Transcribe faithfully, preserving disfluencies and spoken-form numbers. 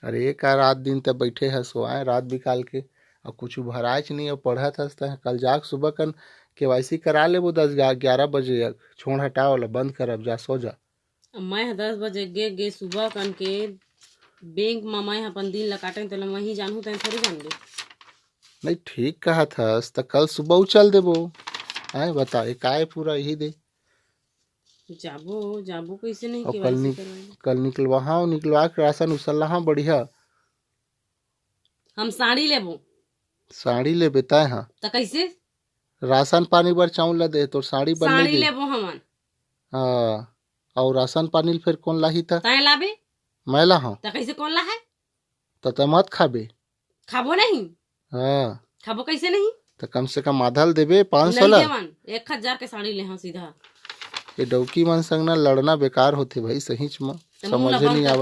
अरे, का रात दिन ते बइठे हस, आए रात बिकाल के, अउ कुछु भराएच नहीं, अउ पढ़त हस ते। कल जाके सुबह कन केवाईसी करा लेबो, दस ग्यारह बजे। छोड़, हटा, ओला बंद कर, अब जा, सो जा। अब मैं ह दस बजे गे गे सुबह कन के बैंक म मैं ह अपन दिन ल काटेंव, तेला मैं ही जानहूं, तैं थोड़ी जानबे। नहीं, ठीक कहत हस, त कल सुबह उचल देबो। आए बता, ए काय पूरा यही दे। जाबो, जाबो कैसे नहीं अउ कल केवाईसी निक-, करवाए? कल निकलवा, हाँ, निकलवा के राशन उसल ला, बढ़िया। हम साड़ी लेबो। साड़ी लेबे तैं, हाँ। त कैसे? राशन पानी बर चाउर ला दे, तोर साड़ी बर साड़ी नहीं दे। लेबो हमन। हाँ, अउ राशन पानी ल फेर कोन लाही त? तैं लाबे। मैं ला हूँ। त कैसे कोन ला है? त तैं मत खाबे। खाबो नहीं। हाँ। खाबो कैसे नहीं? त कम से कम आधा ल देबे, पाँच सौ नहीं ला। देवन, एक हजार के साड़ी ले हाँ सीधा। ये डौकी मन संग ना लड़ना बेकार होथे भाई, सहीच म। त मुंह ला समझे बंद नहीं कर।